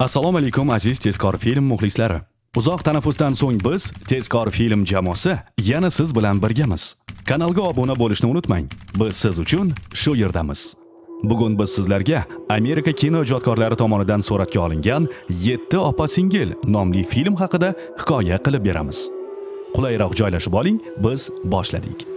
Assalomu alaykum, aziz tezkor film muxlislari. Uzoq tanaffusdan so'ng biz, Tezkor film jamoasi, yana siz bilan birgamiz. Kanalga obuna bo'lishni unutmang. Biz siz uchun shu yerdamiz. Bugun biz sizlarga Amerika kino ijodkorlari tomonidan suratga olingan 7 opa-singil nomli film haqida hikoya qilib beramiz. Qulayroq joylashib oling, biz boshladik.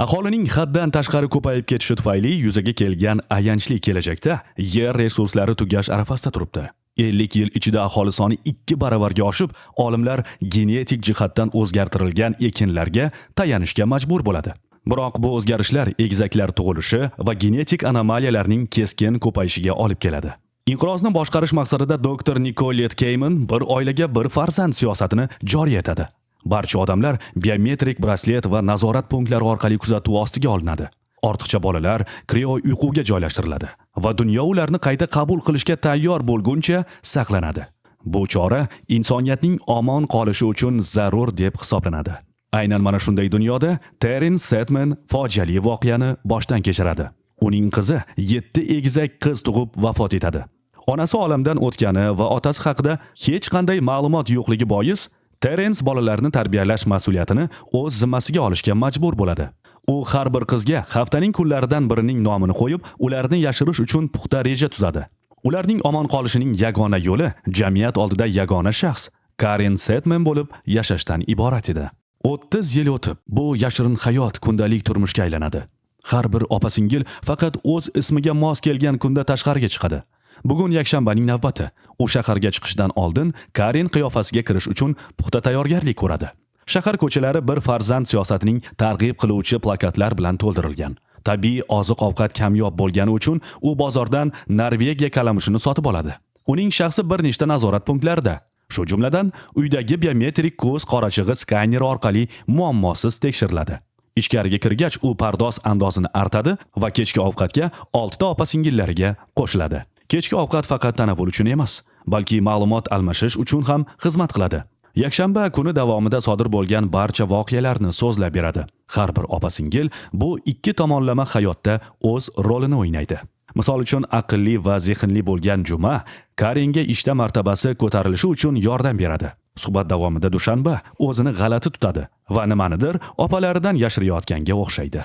Aholining haddan tashqari ko'payib ketishi tufayli yuzaga kelgan ayanchli kelajakda yer resurslari tugash arafasida turibdi. 50 yil ichida aholi soni 2 baravarga oshib, olimlar genetik jihatdan o'zgartirilgan ekinlarga tayanishga majbur bo'ladi. Biroq bu o'zgarishlar egizaklar tug'ilishi va genetik anomaliyalarning keskin ko'payishiga olib keladi. Inqirozni boshqarish maqsadida doktor Nicolet Keyman bir oilaga bir farzand siyosatini joriy etadi. Barcha odamlar biometrik braslet va nazorat punktlari orqali kuzatuv ostiga olinadi. Ortiqcha bolalar krio uyquga joylashtiriladi va dunyo ularni qayta qabul qilishga tayyor bo'lguncha saqlanadi. Bu chora insoniyatning omon qolishi uchun zarur deb hisoblanadi. Aynan mana shunday dunyoda Terence Setman fojiali voqeani boshdan kechiradi. Uning qizi 7 egizak qiz tug'ib vafot etadi. Onasi olamdan o'tgani va otasi haqida hech qanday ma'lumot yo'qligi bois Terence bolalarni tarbiyalash mas'uliyatini o'z zimmasiga olishga majbur bo'ladi. U har bir qizga haftaning kunlaridan birining nomini qo'yib, ularni yashirish uchun puxta reja tuzadi. Ularning omon qolishining yagona yo'li jamiyat oldida yagona shaxs Karen Setman bo'lib yashashdan iborat edi. 30 yil o'tib, bu yashirin hayot kundalik turmushga aylanadi. Har bir opa-singil faqat o'z ismiga mos kelgan kunda tashqariga chiqadi. Bugun yakshanbaning navbati. U shaharga chiqishdan oldin Karen qiyofasiga kirish uchun puxta tayyorgarlik ko'radi. Shahar ko'chalari bir farzand siyosatining targ'ib qiluvchi plakatlar bilan to'ldirilgan. Tabiiy oziq-ovqat kamyob bo'lgani uchun u bozordan Norvegiya kalamushini sotib oladi. Uning shaxsi bir nechta nazorat punktlarida, shu jumladan uydagi biometrik ko'z qorachig'i skaneri orqali muammosiz tekshiriladi. Ichkariga kirgach u pardoz andozini artadi va kechki ovqatga 6 ta opa-singillariga qo'shiladi. Kechki ovqat faqat tanovul uchun emas, balki ma'lumot almashish uchun ham xizmat qiladi. Yakshanba kuni davomida sodir bo'lgan barcha voqealarni so'zlab beradi. Har bir opa-singil bu ikki tomonlama hayotda o'z rolini o'ynaydi. Misol uchun, aqlli va zehnli bo'lgan Juma Karenga ishda martabasi ko'tarilishi uchun yordam beradi. Suhbat davomida Dushanba o'zini g'alati tutadi va nimanidir opalaridan yashirayotganga o'xshaydi.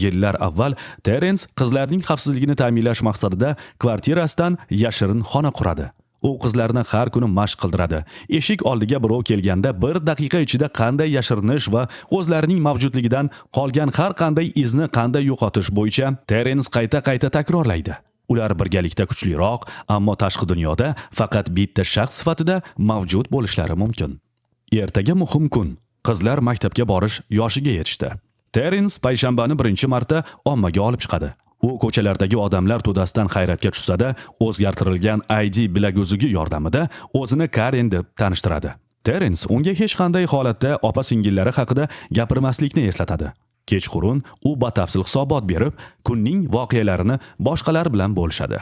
Yillar avval Terence qizlarning xavfsizligini ta'minlash maqsadida kvartirasidan yashirin xona quradi. U qizlarni har kuni mashq qildiradi. Eshik oldiga birov kelganda bir daqiqa ichida qanday yashirinish va o'zlarining mavjudligidan qolgan har qanday izni qanday yo'qotish bo'yicha Terence qayta-qayta takrorlaydi. Ular birgalikda kuchliroq, ammo tashqi dunyoda faqat bitta shaxs sifatida mavjud bo'lishlari mumkin. Ertaga muhim kun. Qizlar maktabga borish yoshiga yetishdi. Terence payshanbani birinchi marta ommaga olib chiqadi. U ko'chalardagi odamlar to'dasidan hayratga tushsa-da, o'zgartirilgan ID bilaguzugi yordamida o'zini Karen deb tanishtiradi. Terence unga hech qanday holatda opa-singillari haqida gapirmaslikni eslatadi. Kechqurun u batafsil hisobot berib, kunning voqealarini boshqalar bilan bo'lishadi.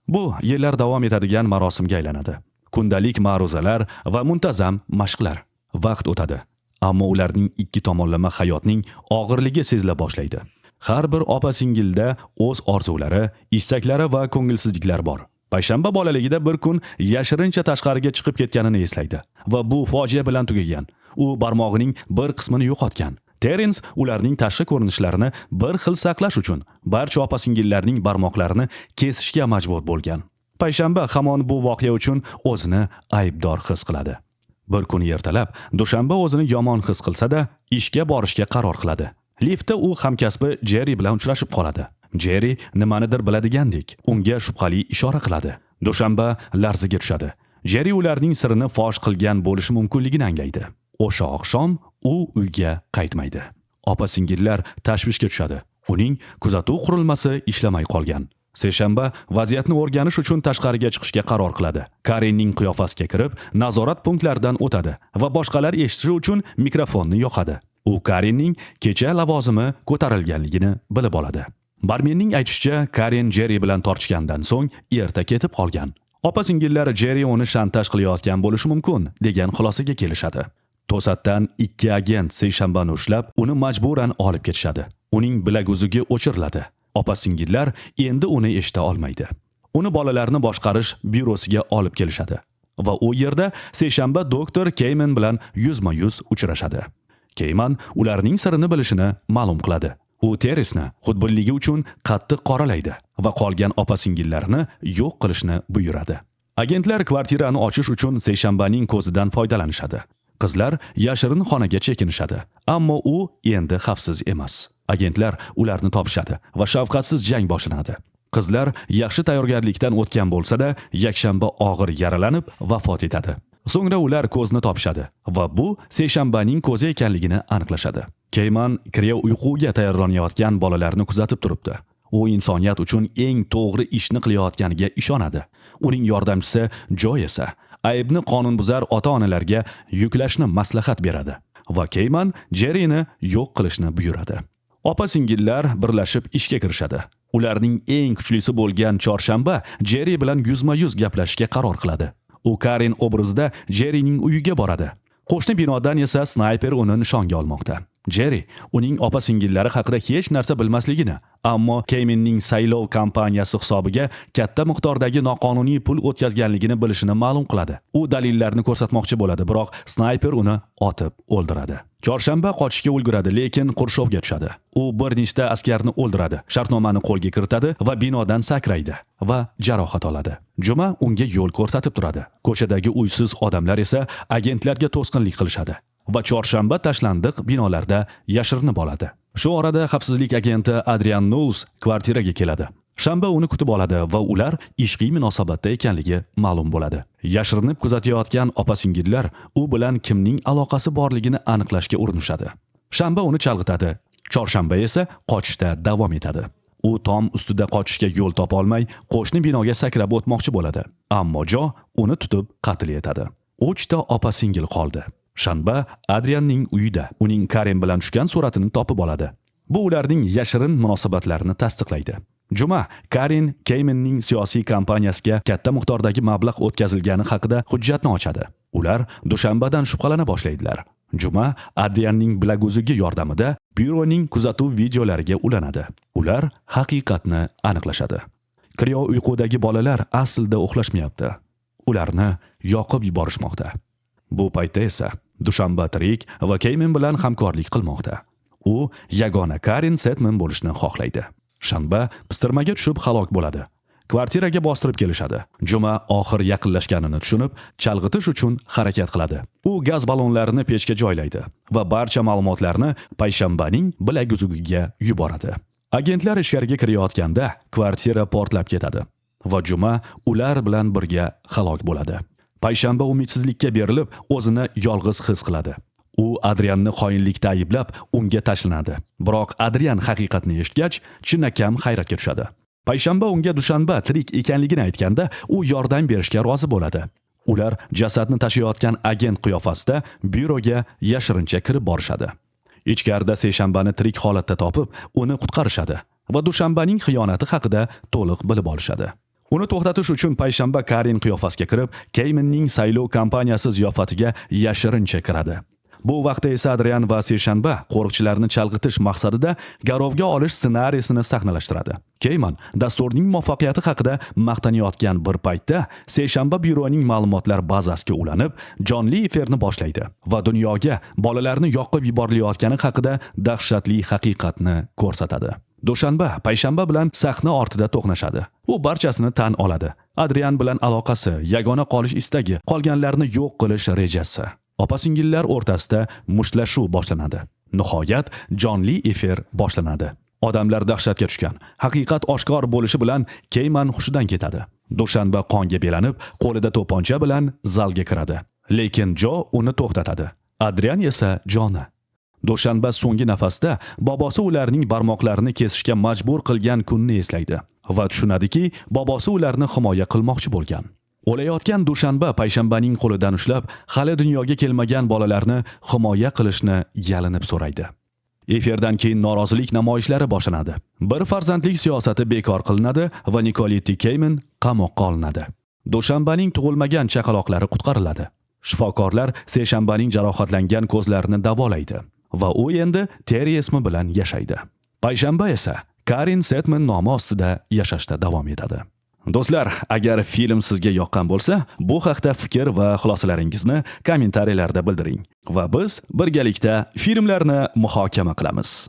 Bu yillar davom etadigan marosimga aylanadi. Kundalik ma'ruzalar va muntazam mashqlar. Vaqt o'tadi. Ammo ularning ikki tomonlama hayotning og'irligi sezila boshlaydi. Har bir opa-singilda o'z orzulari, istaklari va ko'ngilsizliklari bor. Payshanba bolaligida bir kun yashirincha tashqariga chiqib ketganini eslaydi va bu fojia bilan tugagan. U barmog'ining bir qismini yo'qotgan. Terence ularning tashqi ko'rinishlarini bir xil saqlash uchun barcha opa-singillarning barmoqlarini kesishga majbur bo'lgan. Payshanba hamon bu voqea uchun o'zini aybdor his qiladi. Bir kun ertalab Dushanba o'zini yomon his qilsa-da, ishga borishga qaror qiladi. Liftda u hamkasbi Jerry bilan uchrashib qoladi. Jerry nimanidir biladigandek unga shubhali ishora qiladi. Dushanba larzaga tushadi. Jerry ularning sirini fosh qilgan bo'lishi mumkinligini anglaydi. O'sha oqshom u uyga qaytmaydi. Opa-singillar tashvishga tushadi. Uning kuzatuv qurilmasi ishlamay qolgan. Seshanba vaziyatni o'rganish uchun tashqariga chiqishga qaror qiladi. Karenning qiyofasiga kirib, nazorat punktlaridan o'tadi va boshqalar eshitishi uchun mikrofonni yoqadi. U Karenning kecha lavozimi ko'tarilganligini bilib oladi. Barmenning aytishicha, Karen Jerry bilan tortishgandan so'ng erta ketib qolgan. Opa-singillar Jerry uni shantaj qilayotgan bo'lishi mumkin degan xulosaga kelishadi. To'satdan ikki agent seshanbani ushlab, uni majburan olib ketishadi. Uning bilaguzugi o'chiriladi. Opa-singillar endi uni eshita olmaydi. Uni bolalarni boshqarish byurosiga olib kelishadi va u yerda seshanba doktor Keyman bilan yuzma-yuz uchrashadi. Keyman ularning sirini bilishini ma'lum qiladi. U Teresni xudbinligi uchun qattiq qoralaydi va qolgan opa-singillarni yo'q qilishni buyuradi. Agentlar kvartirani ochish uchun seshanbaning ko'zidan foydalanishadi. Qizlar yashirin xonaga chekinishadi, ammo u endi xavfsiz emas. Agentlar ularni topishadi va shafqatsiz jang boshlanadi. Qizlar yaxshi tayyorgarlikdan o'tgan bo'lsa-da, yakshanba og'ir yaralanib vafot etadi. So'ngra ular ko'zni topishadi va bu seshanbaning ko'zi ekanligini aniqlashadi. Keyman kriyo uyquga tayyorlanayotgan bolalarni kuzatib turibdi. U insoniyat uchun eng to'g'ri ishni qilayotganiga ishonadi. Uning yordamchisi Jo esa aybni qonunbuzar ota-onalarga yuklashni maslahat beradi va Keyman Jerrini yo'q qilishni buyuradi. Opa-singillar birlashib ishga kirishadi. Ularning eng kuchlisi bo'lgan chorshanba Jerri bilan yuzma-yuz gaplashishga qaror qiladi. U Karen obrazida Jerrining uyiga boradi. Qo'shni binodan esa snayper uni nishonga olmoqda. Jerri uning opa-singillari haqida hech narsa bilmasligini, ammo Keymanning saylov kampaniyasi hisobiga katta miqdordagi noqonuniy pul o'tkazganligini bilishini ma'lum qiladi. U dalillarni ko'rsatmoqchi bo'ladi, biroq snayper uni otib o'ldiradi. Chorshanba qochishga ulguradi, lekin qurshovga tushadi. U bir nechta askarni o'ldiradi, shartnomani qo'lga kiritadi va binodan sakraydi va jarohat oladi. Juma unga yo'l ko'rsatib turadi. Ko'chadagi uysiz odamlar esa agentlarga to'sqinlik qilishadi va chorshanba tashlandiq binolarda yashirinib oladi. Shu orada xavfsizlik agenti Adrian Knowles kvartiraga keladi. Shanba uni kutib oladi va ular ishqiy munosabatda ekanligi ma'lum bo'ladi. Yashirinib kuzatayotgan opa-singillar u bilan kimning aloqasi borligini aniqlashga urinishadi. Shanba uni chalg'itadi. Chorshanba esa qochishda davom etadi. U tom ustida qochishga yo'l topa olmay, qo'shni binoga sakrab o'tmoqchi bo'ladi. Ammo Jo uni tutib qatl etadi. 3 ta opa-singil qoldi. Shanba Adrianning uyida uning Karen bilan tushgan suratini topib oladi. Bu ularning yashirin munosabatlarini tasdiqlaydi. Juma Karen Keymanning siyosiy kampaniyasiga katta miqdordagi mablag' o'tkazilgani haqida hujjatni ochadi. Ular dushanbadan shubhalana boshlaydilar. Juma Adrianning bilaguzugi yordamida byuroning kuzatuv videolariga ulanadi. Ular haqiqatni aniqlashadi. Kriyo uyqudagi bolalar aslida uxlashmayapti. Ularni yoqib yuborishmoqda. Bu paytda esa dushanba tirik va Keyman bilan hamkorlik qilmoqda. U yagona Karen Setman bo'lishni xohlaydi. Shanba pistirmaga tushib halok bo'ladi. Kvartiraga bostirib kelishadi. Juma oxir yaqinlashganini tushunib, chalg'itish uchun harakat qiladi. U gaz ballonlarini pechga joylaydi va barcha ma'lumotlarni payshanbaning bilaguzugiga yuboradi. Agentlar ichkariga kirayotganda kvartira portlab ketadi va Juma ular bilan birga halok bo'ladi. Payshanba umidsizlikka berilib, o'zini yolg'iz his qiladi. U Adrianni xoinlikda ayblab, unga tashlanadi. Biroq Adrian haqiqatni eshitgach, chinakam hayratga tushadi. Payshanba unga dushanba tirik ekanligini aytganda, u yordam berishga rozi bo'ladi. Ular jasadni tashiyotgan agent qiyofasida byuroga yashirincha kirib borishadi. Ichkarida seshanbani tirik holatda topib, uni qutqarishadi va dushanbaning xiyonati haqida to'liq bilib olishadi. Uni to'xtatish uchun payshanba Karen qiyofasiga kirib, Keymanning saylov kampaniyasi ziyofatiga yashirincha kiradi. Bu vaqtda esa Adrian va seshanba qo'riqchilarni chalg'itish maqsadida garovga olish ssenariysini sahnalashtiradi. Keyman dasturning muvaffaqiyati haqida maqtanayotgan bir paytda seshanba byuroning ma'lumotlar bazasiga ulanib, jonli efirni boshlaydi va dunyoga bolalarni yoqib yuborilayotgani haqida dahshatli haqiqatni ko'rsatadi. Dushanba payshanba bilan sahna ortida to'qnashadi. U barchasini tan oladi. Adrian bilan aloqasi, yagona qolish istagi, qolganlarni yo'q qilish rejasi. Opa-singillar o'rtasida mushtlashuv boshlanadi. Nihoyat jonli efir boshlanadi. Odamlar dahshatga tushgan. Haqiqat oshkor bo'lishi bilan Keyman hushidan ketadi. Dushanba qonga belanib, qo'lida to'pponcha bilan zalga kiradi. Lekin Jo uni to'xtatadi. Adrian esa Joni. Dushanba so'nggi nafasda bobosi ularning barmoqlarini kesishga majbur qilgan kunni eslaydi va tushunadiki, bobosi ularni himoya qilmoqchi bo'lgan. O'layotgan dushanba payshanbaning qo'lidan ushlab, hali dunyoga kelmagan bolalarni himoya qilishni yalinib so'raydi. Efirdan keyin norozilik namoyishlari boshlanadi. Bir farzandlik siyosati bekor qilinadi va Nikoliti Keyman qamoqqa olinadi. Dushanbaning tug'ilmagan chaqaloqlari qutqariladi. Shifokorlar Seshanbaning jarohatlangan ko'zlarini davolaydi va u endi Terri ismi bilan yashaydi. Payshanba esa Karin Setman nomi ostida yashashda davom etadi. Do'stlar, agar film sizga yoqqan bo'lsa, bu haqda fikr va xulosalaringizni kommentariyalarda bildiring va biz birgalikda filmlarni muhokama qilamiz.